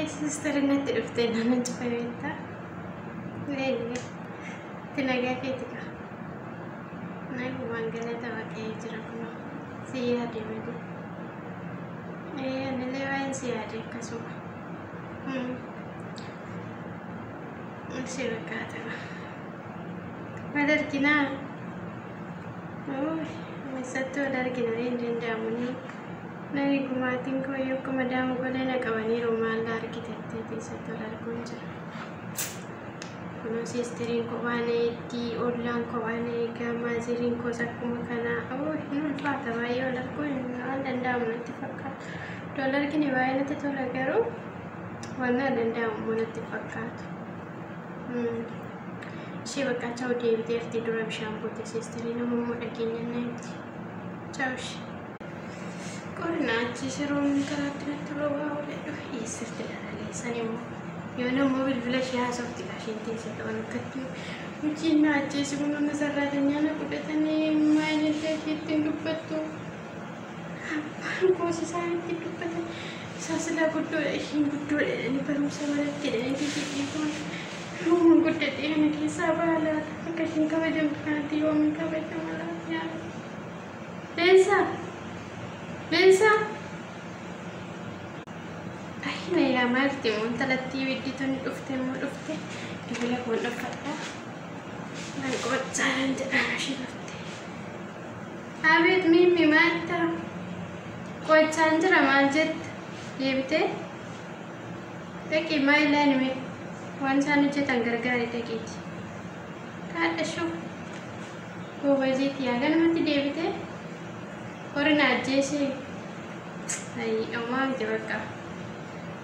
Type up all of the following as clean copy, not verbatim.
Sister natti dhuftee nama cufa beektaa? Eenyu? Itti nagaa keeti kaa. Nagumaan galata Waaqayyo jira kunoo. Si yaade malee. Anillee baay'een si yaade akkasuma. Si fakkaata. Wal arginaa? Eessatti wal argina hin danda'amu. Nani gumaatiin koo yoo akkuma daamu golee na qabaniiru maal argitettee eessatti wal arguun jira. Kunoo siisteriin kophaa na eegdi, ollaan kophaa na eega, maaziriin koos akkuma kanaa. Hin ulfaata baay'ee wal arguun waan danda'amu natti fakkaata. Wal argine baay'ee natti tola garuu waan danda'amu immoo natti fakkaatu. Ishee bakka chaa'u deebiteerti dura bishaan buute siisteriin amma immoo dhageenya na himti. Chaa'u ishee. Qorina achi shiroon karaatti natti roobaa ooledhu eessatti dhalaleessan immoo. Yoo nammoo bilbila ishee haasofti isheen teessee qaban akkatti hojiin na ajjeesi kun humna sarraatanyaa na godhatanii maalillee isheetti hin dubbattu. Abbaan koos isaan itti dubbatan isaa silaa guddoodha ishiin guddoodha jedhanii barumsa baratti jedhanii ishee dhiibuun yoomuun guddatee kana keessaa ba'a laata akka ishiin kabajamtu kanatti yoomiin kabajama laata yaa Leensaa Leensaa Ayina yaa maalti immoo intalattii ibiddi tuni dhufte immoo dhufte bilbila koon dhokfadha. Nan qo'achaa nan jedhaan ishee dhufte. Abeet miimmi maalta qo'achaan jira maal jetta deebitee dhaqii maa ilaali mee waan isaan hojjetan gargaari dhaqiiti. Kaadha shuu goobaziitti yaa ganamatti deebitee horii na ajjeesee. Ayi homaa miti bakka.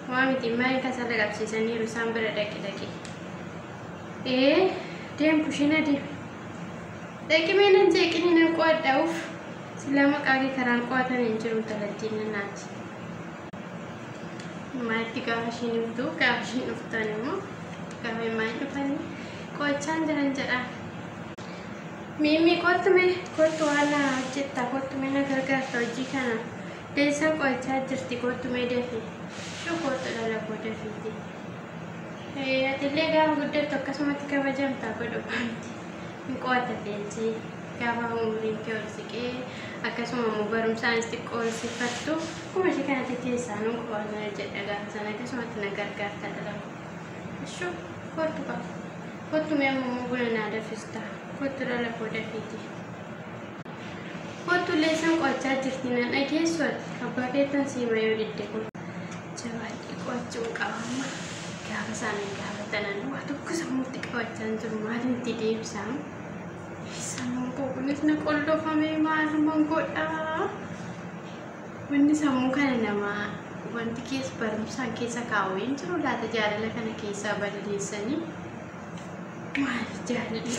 Homaa miti maal kasala qabsiisaniiru isaan bira dhaqi dhaqi. Ee deem kushina deem. Dhaqi mee nan jeeqini nan qo'adha uff. Silaa maqaa kee karaan qo'atan hin jiru intalattiin nanaati. Maatti gaafa ishiin himtu gaafa ishiin dhuftan immoo gaafa himaan dhufanii qo'achaan jiran jedha. Miimii kottu mee kottu waan na hojjetta kottu mee na gargaarta hojii kana. Deessaan qo'achaa jirti kottu mee dafi. Shuu kottu dhala koo dafiiti. Atillee gaafa guddattu akkasumatti kabajamta godhu miti. Hin qo'atta leenci gaafa umriin kee ol siqee akkasuma immoo barumsaanis xiqqoo ol sifattu akkuma ishee kanatti teessaa nun qo'annaa jedha gaafa sana akkasumatti na gargaarta dhala koo. Shuu kottu qaba. Kottu mee amma immoo buna naa dafista. Kottu dhala koo dafiiti. Kottu leessan qo'achaa jirti nan dhageessu ati abbaa keettan siima yoo didde kun. Jabaadhee qo'achuun qaba amma gaafa isaan gaafatanan waa tokko sammuutti qabachaa hin jiru maaliin itti deebisaa? Sammuun koo kunis na qollofamee maaluman godhaa? Wanni sammuu kana namaa wanti keessa barumsaan keessa kaa'u hin jiru laata jaalala kana keessaa balleessanii maal jaalalli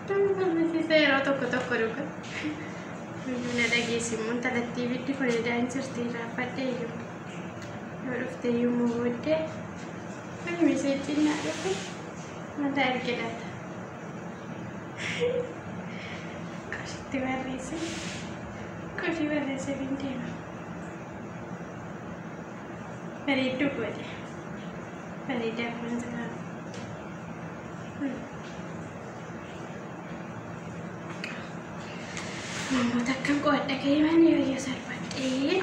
nama falmisiisa yeroo tokko tokko dhuga. Iyyuu na dhageessi immoo intalattii ibiddi kun edaan jirti irraanfadhe iyyuu. Yoo dhufte iyyuu immoo booddee ani miseejiin naa dhufe mata erge laata. Qoshitti barreesse. Qoshii barreesse fin deema. Bareedduu godhe. Bareedaa kun jira. Namoota akkam qo'adha ka'ee waan yoo salphadhee.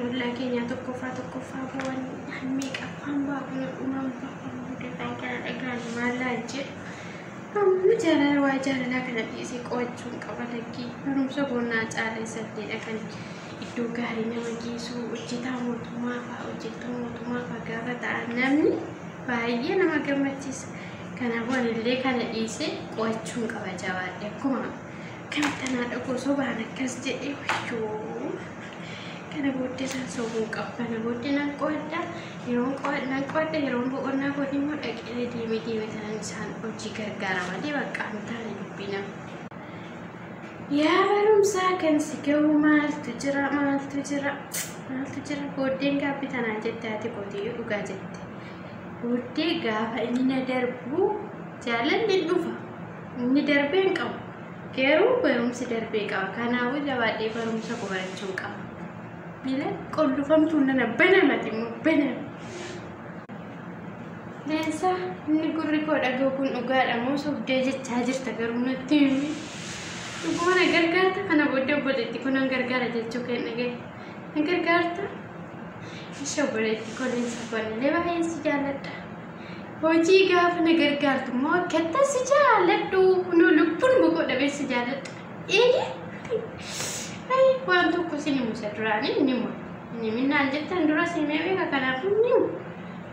Ollaa keenyaa tokkoffaa tokkoffaa bu'an meeqaffaan ba'a kun dhumaan ba'a afaan kana dhagaan maal laan jedhu. Amma jaalala waa jaalalaa kana dhiisee qo'achuun qaba lakkii barumsa boonnaa caala isalleedha kan iddoo gaarii nama geessu hojjetaa mootummaa fa'a hojjettuu mootummaa fa'a gaafa ta'an namni baay'ee nama gammachiisa. Kanaafuu anillee kana dhiisee qo'achuun qaba jabaadhe akkuma akkamitti anaa dhaqu osoo ba'an akkas jedhee wayyoo kana booddee isaan sobuun qabu kana booddee nan qo'adha yeroon qo'adha nan qo'adha yeroon boqonnaa kootii immoo dhaqee deemee deemee tanan isaan hojii gargaara malee bakka hin taane dubbii nama. Yaa barumsaa kan si ga'u maaltu jira maaltu jira maaltu jira booddeen gaabbii tanaan jette haati kootiyyuu dhugaa jette. Booddee gaafa inni na darbu jaalalli hin dhufa inni darbee hin qabu garuu barumsi darbee qaba kanaafuu jabaadhee barumsa koo barachuun qaba. Miila qollofamtuu nana banamati immoo banama. Leensaa inni gurri koo dhaga'u kun dhugaadha moo sobdee jechaa jirta garuu natti himi. Dhuguma na gargaarta kana booddee obboleetti koo nan gargaara jechuu kee dhagaye. Na gargaarta? Ishee obboleetti koo leensa koo illee baay'ee si jaalladha. Hojii gaafa na gargaartu immoo akkattan si jaalladhu kunoo lubbuun boqoo dhabee si jaalladha. Eeyyee. Ay waan tokko sin himu isa duraanii ni himu. Inni minnaan jettan dura si himee beeka kanaafuu ni himu.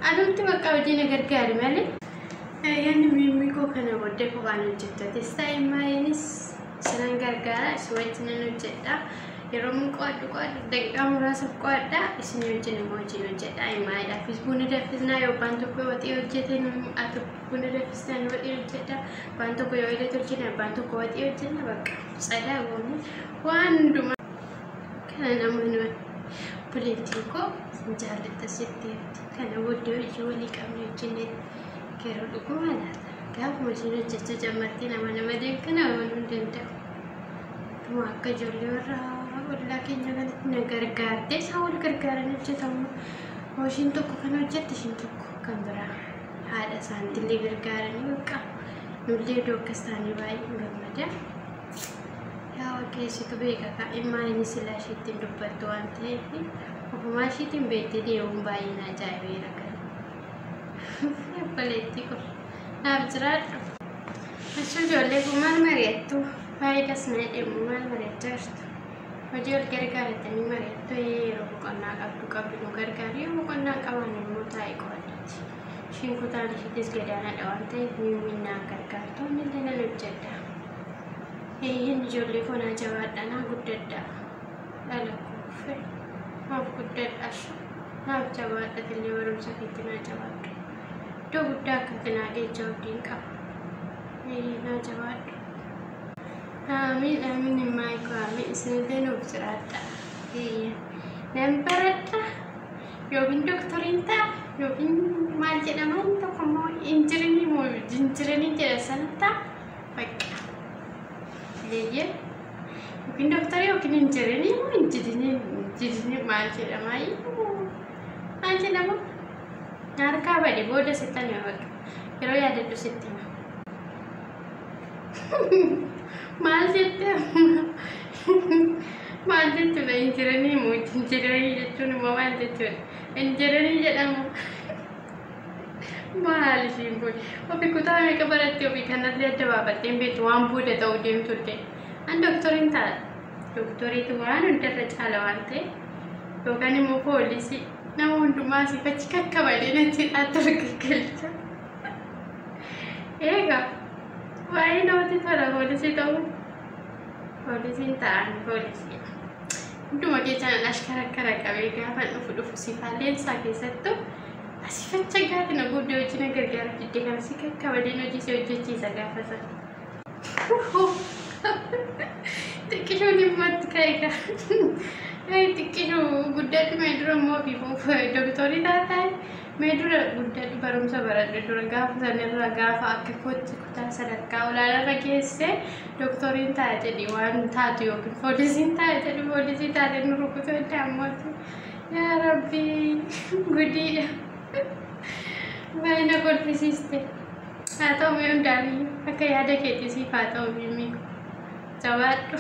Anumti bakka hojii na gargaari malee. Yaanni miimmi koo kana booddee kophaan hojjettates ta'e maayinis isinan gargaara isin wajjinan hojjedha. Yeroo mun qo'adhu qo'adhu daqiiqaa muraasaaf qo'adha isin wajjin immoo hojiin hojjedha. Maayiidhaafis buna danfisnaa yoo abbaan tokko waxii hojjete ati buna danfisnaa waxii hojjedha. Abbaan tokko yoo ilee tolchine abbaan tokko waxii hojjenna bakka sadaa goone waan hundumaa kana namoonni obboleettiin koo sin jaalladha jetteetti. Kana booddee hojii walii qabne hojjenne garuu dhuguma laata. Gaafuma isheen hojjechuu jammartee nama nama kana amanuu hin danda'u. Dhuma akka ijoollee warra ollaa keenya kanatti na gargaarte isaan wal gargaaran hojjetamu. Ishiin tokko kan hojjette ishiin tokko kan biraa haadha isaaniitillee gargaaranii bakka nullee iddoo akkas taanee baay'ee gammada. Yaa waaqessitu beeka kaa'immaa inni silaa isheettiin dubbattu waan ta'eef ofumaa isheetiin beektee deemuun baay'ee na ajaa'ibeera kana. Obboleettii koo naaf jiraadhu. Achii ijoollee kun maal mari'attu? Faayidaas na jedhamu maal mari'achaa jirtu? Hojii wal gargaaratanii mari'attu yeroo boqonnaa qabdu qabdu nu gargaaru yoo boqonnaa qaban immoo taa'ee qo'adhaati. Ishiin kutaan isheetis gadaanaadha waan ta'eef miimminnaan gargaartu inni illee nan hojjedha. Eeyyeen ijoollee koo naa jabaadha naa guddadha. Dhala koo naaf guddadha naaf jabaadha illee barumsa keetti naa jabaadhu. Iddoo guddaa akkatti naa geejja abdiin qaba. Naa jabaadhu. Amiin amiin maayikoo amiin isinillee nuuf jiraadha. Nan baradha yookiin dooktoriin ta'a yookiin maal jedhama inni tokko immoo injirinii moo jinjirinii jedha sana ta'a bakka. Eeyyee yookiin dooktorii yookiin injirinii moo injirinii injirinii maal jedhama maal jedhama harkaa bade booda sittan hima bakka yeroo yaadadhu sitti hima. Maal jette maal jechuudha injirinii moo jinjirinii jechuun immoo maal jechuudha injirinii jedhamu. Maal ishiin kun ofii kutaa meeqa baratte ofii kanallee adda baafattee hin beektu waan booda ta'uu deemtullee. An dooktoriin ta'a. Dooktoriitu waan hundarra caala waan ta'e yookaan immoo poolisii nama hundumaa sifachi kakkabalee natti hidhaatti argagalcha. Eegaa baay'ee namatti tola poolisii ta'uun. Poolisiin ta'an poolisii. Hunduma keessan ashkarakkara qabee gaafa dhufu dhufu sifaaleen isaa keessattuu asifacha gaafa na guddaa hojii na gargaara diddee kana si kakkabaleen hojii si hojjechiisa gaafa sana. Xiqqishuun himmatti ka'e gaa. Xiqqishuu guddadhu mee dura immoo ofiif dooktorii taataa mee dura guddadhu barumsa baradhu dura gaafa sanarra gaafa akka kootti kutaa sadarkaa olaanaarra geesse dooktoriin ta'a jedhi waan taatu yookiin poolisiin ta'a jedhi poolisii taate nu rukutuu adda yaa rabbii gudiidha. Baay'ee na kolfisiiste. Haa ta'u mee hundaaniyyuu akka yaada keetii siif haa ta'u miimii jabaadhu.